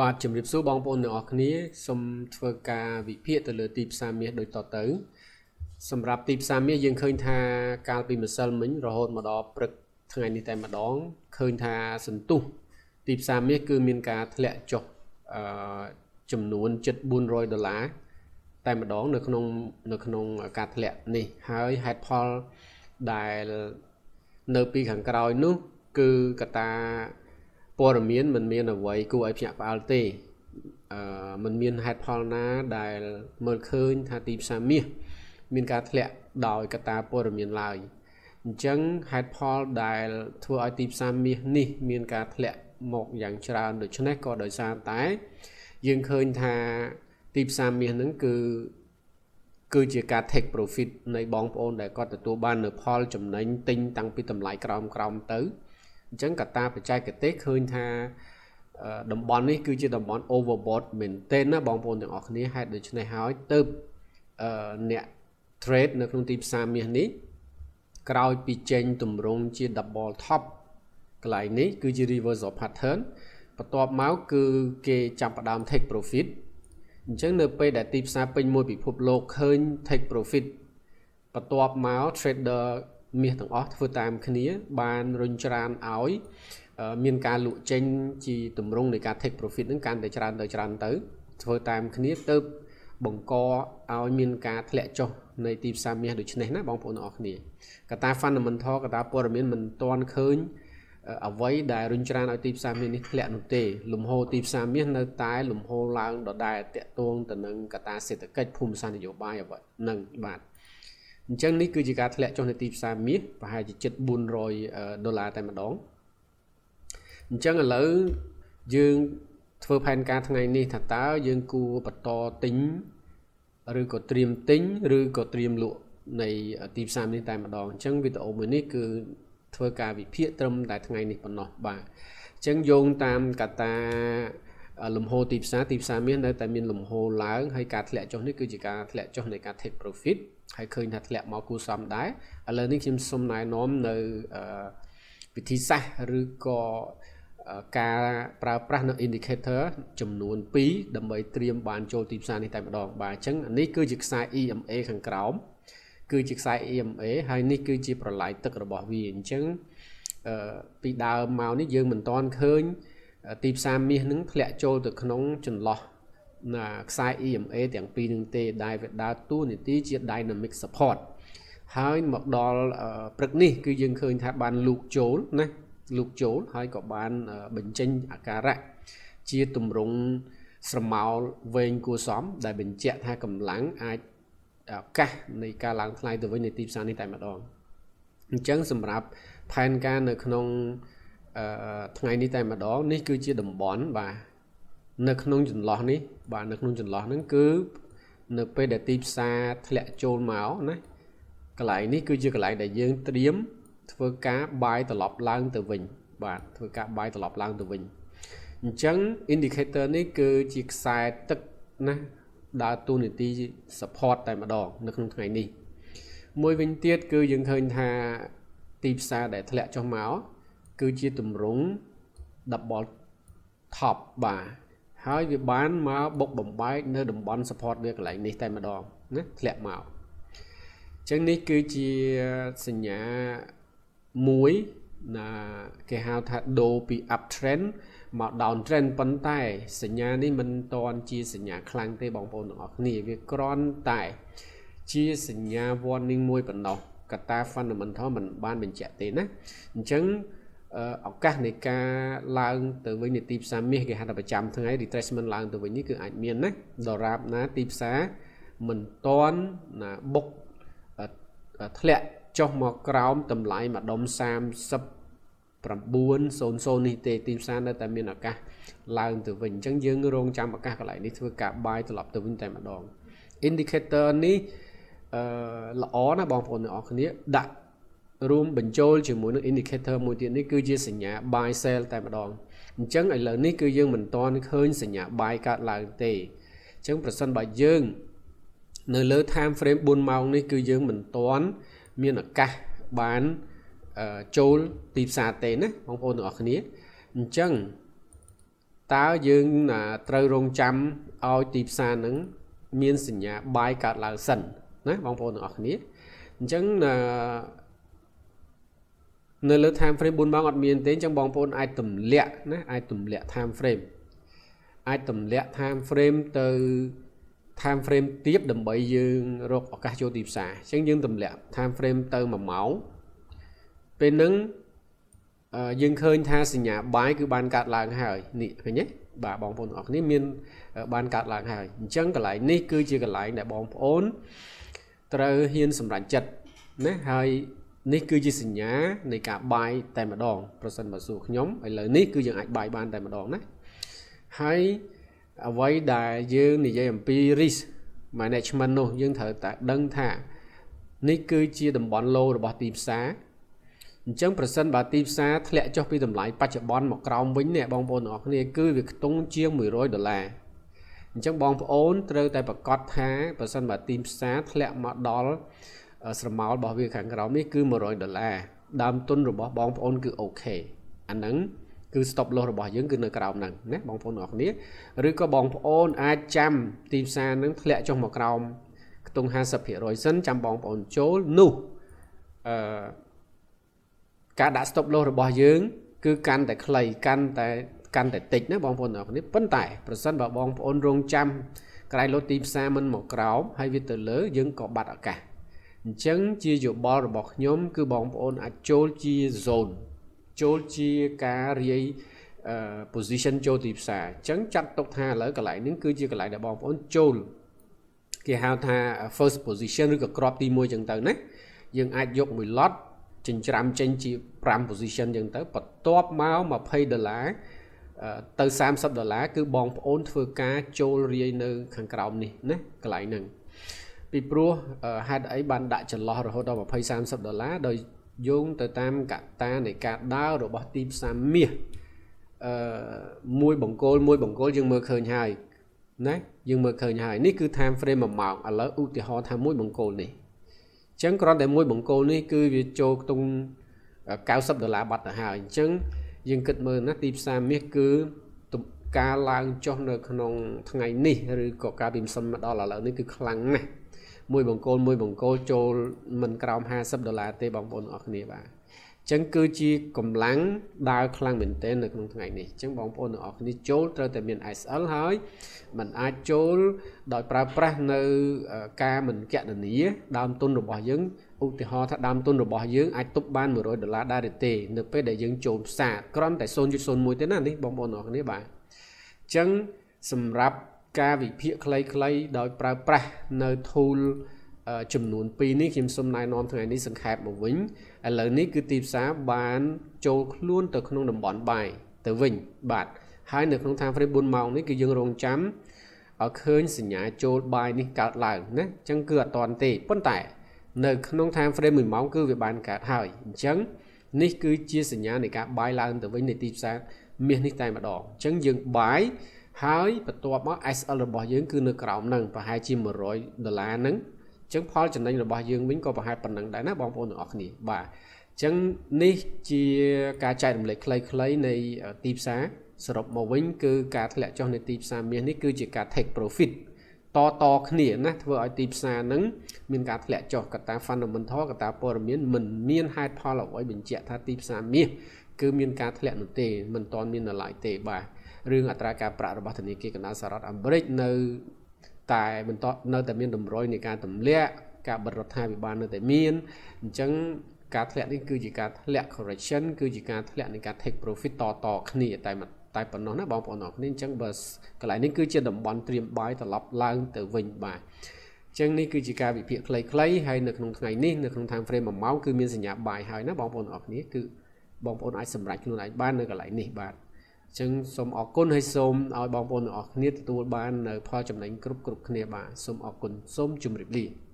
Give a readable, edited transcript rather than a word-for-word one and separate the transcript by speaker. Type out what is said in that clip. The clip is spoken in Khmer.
Speaker 1: បាទជំរាបសួរបងប្អូនទាំងអស់គ្នាសូមធ្វើការវិភាគទៅលើទីផ្សារមាសដូចតទៅសម្រាប់ទីផ្សារមាសយើងឃើញថាកាលពីម្សិលមិញរហូតមកដល់ព្រឹកថ្ងៃនេះតែម្ដងឃើញថាសន្ទុះទីផ្សារមាសគឺមានការធ្លាក់ចុះអឺចំនួនជិត400ដុល្លារតែម្ដងនៅក្នុងការធ្លាក់នេះហើយហេតុផលដែលនៅពីខាងក្រោយនោះគឺកត្តាព័ត៌មានមិនមានអ្វីគួរឲ្យភ្ញាក់ផ្អើលទេអឺมันមានហេតុផលណាដែលមើលឃើញថាទីផ្សារមាសមានការធ្លាក់ដោយកត្តាព័ត៌មានឡើយអញ្ចឹងហេតុផលដែលធ្វើឲ្យទីផ្សារមាសនេះមានការធ្លាក់មកយ៉ាងច្រើនដូច្នេះក៏ដោយសារតែយើងឃើញថាទីផ្សារមាសហ្នឹងគឺជាការ take profit នៃបងប្អូនដែលគាត់ទទួលបាននៅផលចំណេញទិញតាំងពីតម្លៃក្រោមក្រោមទៅអញ្ចឹងកត្តាបច្ចេកទេសឃើញថាតំបន់នេះគឺជាតំបន់ overbought មែនទែនណាបងប្អូនទាំងអស់គ្នាហេតុដូច្នេះហើយទៅអ្នក trade នៅក្នុងទីផ្សារមាសនេះក្រោយពីចេញទម្រង់ជា double top កន្លែងនេះគឺជា reversal pattern បន្ទាប់មកគឺគេចាប់ផ្ដើម take profit អញ្ចឹងនៅពេលដែលទីផ្សារពេញមួយពិភពលោកឃើញ take profit បន្ទាប់មក trader មាសទាំងអស់ធ្វើតាមគ្នា បានរុញច្រានឲ្យមានការលក់ចេញជាទម្រង់នៃការ take profit ហ្នឹងកាន់តែច្រើនទៅច្រើនទៅធ្វើតាមគ្នាទៅបង្កឲ្យមានការធ្លាក់ចុះនៃទីផ្សារមាសដូចនេះណាបងប្អូនទាំងអស់គ្នាកត្តា fundamental កត្តាព័ត៌មានមិនទាន់ឃើញអ្វីដែលរុញច្រានឲ្យទីផ្សារមាសនេះធ្លាក់នោះទេលំហូរទីផ្សារមាសនៅតែលំហូរឡើងដដែលតាក់ទងទៅនឹងកត្តាសេដ្ឋកិច្ចភូមិសាស្ត្រនយោបាយអ្វីនឹងបាទអញ្ចឹងនេះគឺជាការធ្លាក់ចុះនៃទីផ្សារមាសប្រហែលជាជិត400ដុល្លារតែម្ដងអញ្ចឹងឥឡូវយើងធ្វើផែនការថ្ងៃនេះថាតើយើងគួរបន្តទិញឬក៏ត្រៀមទិញឬក៏ត្រៀមលក់នៃទីផ្សារនេះតែម្ដងអញ្ចឹងវីដេអូមួយនេះគឺធ្វើការវិភាគត្រឹមតែថ្ងៃនេះប៉ុណ្ណោះបាទអញ្ចឹងយោងតាមកត្តាលំហូរទីផ្សារទីផ្សារមាសនៅតែមានលំហូរឡើងហើយការធ្លាក់ចុះនេះគឺជាការធ្លាក់ចុះនៃការ take profit ហើយឃើញថាធ្លាក់មកគួរសមដែរឥឡូវនេះខ្ញុំសូមណែនាំនៅវិធីសាស្ត្រឬក៏ការប្រើប្រាស់នៅ indicator ចំនួន2ដើម្បីត្រៀមបានចូលទីផ្សារនេះតែម្ដងបាទអញ្ចឹងនេះគឺជាខ្សែ EMA ខាងក្រោមគឺជាខ្សែ EMA ហើយនេះគឺជាប្រឡាយទឹករបស់វាអញ្ចឹងពីដើមមកនេះយើងមិនទាន់ឃើញទីផ្សារមាសនឹងធ្លាក់ចូលទៅក្នុងចន្លោះណាខ្សែ EMA ទាំងពីរនឹងទេដែលវាដើរតួនាទីជា dynamic support ហើយមកដល់ព្រឹកនេះគឺយើងឃើញថាបានលូកចូលណាលូកចូលហើយក៏បានបញ្ចេញអាការៈជាទម្រង់ស្រមោលវែងគួរសមដែលបញ្ជាក់ថាកម្លាំងអាចឱកាសនៃការឡើងថ្លៃទៅវិញនៃទីផ្សារនេះតែម្ដងអញ្ចឹងសម្រាប់ផែនការនៅក្នុងថ្ងៃនេះតែម្ដងនេះគឺជាតំបន់បាទនៅក្នុងចន្លោះនេះបាទនៅក្នុងចន្លោះហ្នឹងគឺនៅពេលដែលទីផ្សារធ្លាក់ចូលមកណាកន្លែងនេះគឺជាកន្លែងដែលយើងត្រៀមធ្វើការ buy ត្រឡប់ឡើងទៅវិញបាទធ្វើការ buy ត្រឡប់ឡើងទៅវិញអញ្ចឹង indicator នេះគឺជាខ្សែទឹកណាដើរតួនាទី support តែម្ដងនៅក្នុងថ្ងៃនេះមួយវិញទៀតគឺយើងឃើញថាទីផ្សារដែលធ្លាក់ចុះមកគឺជាទម្រង់ double top បាទហើយវាបានមកបុកបំបែកនៅតំបន់ support វាកន្លែងនេះតែម្ដងណាធ្លាក់មកអញ្ចឹងនេះគឺជាសញ្ញាមួយណាគេហៅថាដូរពី up trend មក down trend ប៉ុន្តែសញ្ញានេះមិនទាន់ជាសញ្ញាខ្លាំងទេបងប្អូនទាំងអស់គ្នាវាគ្រាន់តែជាសញ្ញា warning មួយប៉ុណ្ណោះកត្តា fundamental មិនបានបញ្ជាក់ទេណាអញ្ចឹងឱកាសនៃការឡើងទៅវិញនៃទីផ្សារមាសគេហៅថាប្រចាំថ្ងៃ retracement ឡើងទៅវិញនេះគឺអាចមានណាដរាបណាទីផ្សារមិនទាន់ណាបុកធ្លាក់ចុះមកក្រោមតម្លៃម្ដុំ3900នេះទេទីផ្សារនៅតែមានឱកាសឡើងទៅវិញអញ្ចឹងយើងរងចាំឱកាសកន្លែងនេះធ្វើការ buy ត្រឡប់ទៅវិញតែម្ដង indicator នេះអឺល្អណាស់បងប្អូនទាំងអស់គ្នាដាក់រួមបញ្ចូលជាមួយនឹង indicator មួយទៀតនេះគឺជាសញ្ញា buy sell តែម្ដងអញ្ចឹងឥឡូវនេះគឺយើងមិនទាន់ឃើញសញ្ញា buy កើតឡើងទេអញ្ចឹងប្រសិនបើយើងនៅលើ time frame 4ម៉ោងនេះគឺយើងមិនទាន់មានឱកាសបានចូលទីផ្សារទេណាបងប្អូនទាំងអស់គ្នាអញ្ចឹង តើយើងត្រូវរងចាំឲ្យទីផ្សារហ្នឹងមានសញ្ញា buy កើតឡើងសិនណាបងប្អូនទាំងអស់គ្នាអញ្ចឹងនៅលើ time frame 4ម៉ោងអត់មានទេអញ្ចឹងបងប្អូនអាចទម្លាក់ណាអាចទម្លាក់ time frame អាចទម្លាក់ time frame ទៅ time frame ទាបដើម្បីយើងរកឱកាសចូលទីផ្សារអញ្ចឹងយើងទម្លាក់ time frame ទៅ1ម៉ោងពេលហ្នឹងយើងឃើញថាសញ្ញា buy គឺបានកើតឡើងហើយនេះឃើញទេបាទបងប្អូនទាំងអស់គ្នាមានបានកើតឡើងហើយអញ្ចឹងកន្លែងនេះគឺជាកន្លែងដែលបងប្អូនត្រូវហ៊ានសម្រេចចិត្តណាហើយនេះគឺជាសញ្ញានៃការ buy តែម្ដងប្រសិនបើសួរខ្ញុំឥឡូវនេះគឺយើងអាច buy បានតែម្ដងណាហើយអ្វីដែលយើងនិយាយអំពី risk management នោះយើងត្រូវតែដឹងថានេះគឺជាតំបន់ low របស់ទីផ្សារអញ្ចឹងប្រសិនបើទីផ្សារធ្លាក់ចុះពីតម្លៃបច្ចុប្បន្នមកក្រោមវិញនេះបងប្អូនទាំងអស់គ្នាគឺវាខ្ទង់ជាង100ដុល្លារអញ្ចឹងបងប្អូនត្រូវតែប្រកាសថាប្រសិនបើទីផ្សារធ្លាក់មកដល់ស្រមោលរបស់វាខាងក្រោមនេះគឺ100ដុល្លារដើមទុនរបស់បងប្អូនគឺ OK អាហ្នឹងគឺ stop loss របស់យើងគឺនៅក្រោមហ្នឹងណាបងប្អូនទាំងអស់គ្នាឬក៏បងប្អូនអាចចាំទីផ្សារហ្នឹងធ្លាក់ចុះមកក្រោមខ្ទង់50%សិនចាំបងប្អូនចូលនោះអឺការដាក់ stop loss របស់យើង គឺកាន់តែខ្លីកាន់តែតិចណាបងប្អូនទាំងអស់គ្នាប៉ុន្តែប្រសិនបើបងប្អូនរងចាំក្រែងលោទីផ្សារមិនមកក្រោមហើយវាទៅលើយើងក៏បាត់ឱកាសអញ្ចឹងជាយោបល់របស់ខ្ញុំគឺបងប្អូនអាចចូលជា zone ចូលជាការរាយ position ចូលទីផ្សារអញ្ចឹងចាត់ទុកថាឥឡូវកន្លែងនេះគឺជាកន្លែងដែលបងប្អូនចូលគេហៅថា first position ឬក៏ក្របទី1អញ្ចឹងទៅណាយើងអាចយកមួយ lot ចិញ្ច្រាំចេញជា5 position អញ្ចឹងទៅបន្ទាប់មក20ដុល្លារទៅ30ដុល្លារគឺបងប្អូនធ្វើការចូលរាយនៅខាងក្រោមនេះណាកន្លែងហ្នឹងពីព្រោះហេតុអីបានដាក់ចន្លោះរហូតដល់20 30ដុល្លារដោយយោងទៅតាមកត្តានៃការដើររបស់ទីផ្សារមាសអឺមួយបង្គោលមួយបង្គោលយើងមើលឃើញហើយណាយើងមើលឃើញហើយនេះគឺ time frame 1ម៉ោងឥឡូវឧទាហរណ៍ថាមួយបង្គោលនេះអញ្ចឹងគ្រាន់តែមួយបង្គោលនេះគឺវាចូលខ្ទង់90ដុល្លារបាត់ទៅហើយអញ្ចឹងយើងគិតមើលណាទីផ្សារមាសគឺការឡើងចុះនៅក្នុងថ្ងៃនេះឬក៏ការពីម្សិលមកដល់ឥឡូវនេះគឺខ្លាំងណាស់មួយបង្គោលមួយបង្គោលចូលមិនក្រោម50ដុល្លារទេបងប្អូនអរគ្នាបាទអញ្ចឹងគឺជាកម្លាំងដើរខ្លាំងមែនទែននៅក្នុងថ្ងៃនេះអញ្ចឹងបងប្អូនទាំងអស់គ្នាចូលត្រូវតែមាន SL ហើយมันអាចចូលដោយប្រើប្រាស់នៅការមិនកណនាដើមទុនរបស់យើងឧទាហរណ៍ថាដើមទុនរបស់យើងអាចទប់បាន100ដុល្លារដែរទេនៅពេលដែលយើងចូលផ្សារគ្រាន់តែ0.01ទេណានេះបងប្អូនទាំងអស់គ្នាបាទអញ្ចឹងសម្រាប់ការវិភាគខ្លីៗដោយប្រើប្រាស់នៅ tool ចំនួន2នេះខ្ញុំសូមណែនាំថ្ងៃនេះសង្ខេបមកវិញឥឡូវនេះគឺទីផ្សារបានចូលខ្លួនទៅក្នុងតំបន់ buy ទៅវិញបាទហើយនៅក្នុង time frame 4ម៉ោងនេះគឺយើងរងចាំឲ្យឃើញសញ្ញាចូល buy នេះកើតឡើងណាអញ្ចឹងគឺអត់តាន់ទេប៉ុន្តែនៅក្នុង time frame 1ម៉ោងគឺវាបានកើតហើយអញ្ចឹងនេះគឺជាសញ្ញានៃការ buy ឡើងទៅវិញនៃទីផ្សារមាសនេះតែម្ដងអញ្ចឹងយើង buy ហើយបន្ទាប់មក SL របស់យើងគឺនៅក្រោមហ្នឹងប្រហែលជា100ដុល្លារហ្នឹងអញ្ចឹងផលចំណេញរបស់យើងវិញក៏ប្រហែលប៉ុណ្ណឹងដែរណាបងប្អូនទាំងអស់គ្នាបាទអញ្ចឹងនេះជាការចែករំលែកខ្លីៗនៃទីផ្សារសរុបមកវិញគឺការធ្លាក់ចុះនៃទីផ្សារមាសនេះគឺជាការ take profit តតគ្នាណាធ្វើឲ្យទីផ្សារនឹងមានការធ្លាក់ចុះកត្តា fundamental កត្តាព័ត៌មានមិនមានហេតុផលអ្វីបញ្ជាក់ថាទីផ្សារមាសគឺមានការធ្លាក់នោះទេមិនទាន់មាននៅឡើយទេបាទរឿងអត្រាការប្រាក់របស់ធនាគារកណ្ដាលសហរដ្ឋអាមេរិកនៅតែបន្តនៅតែមានតម្រុយនៃការទម្លាក់ការបិទរដ្ឋាភិបាលនៅតែមានអញ្ចឹងការធ្លាក់នេះគឺជាការធ្លាក់ correction គឺជាការធ្លាក់នៃការ take profit តតគ្នាតែតែប៉ុណ្ណោះណាបងប្អូនអរគ្នាអញ្ចឹងបើកន្លែងនេះគឺជាតំបន់ត្រៀម buy ត្រឡប់ឡើងទៅវិញបាទអញ្ចឹងនេះគឺជាការវិភាគខ្លីៗហើយនៅក្នុងថ្ងៃនេះនៅក្នុង time frame 1ម៉ោងគឺមានសញ្ញា buy ហើយណាបងប្អូនអរគ្នាគឺបងប្អូនអាចសម្រេចខ្លួនឯងបាននៅកន្លែងនេះបាទអញ្ចឹងសូមអរគុណហើយសូមឲ្យបងប្អូនទាំងអស់គ្នាទទួលបាននៅផលចំណេញគ្រប់គ្រប់គ្នាបាទសូមអរគុណសូមជម្រាបលា។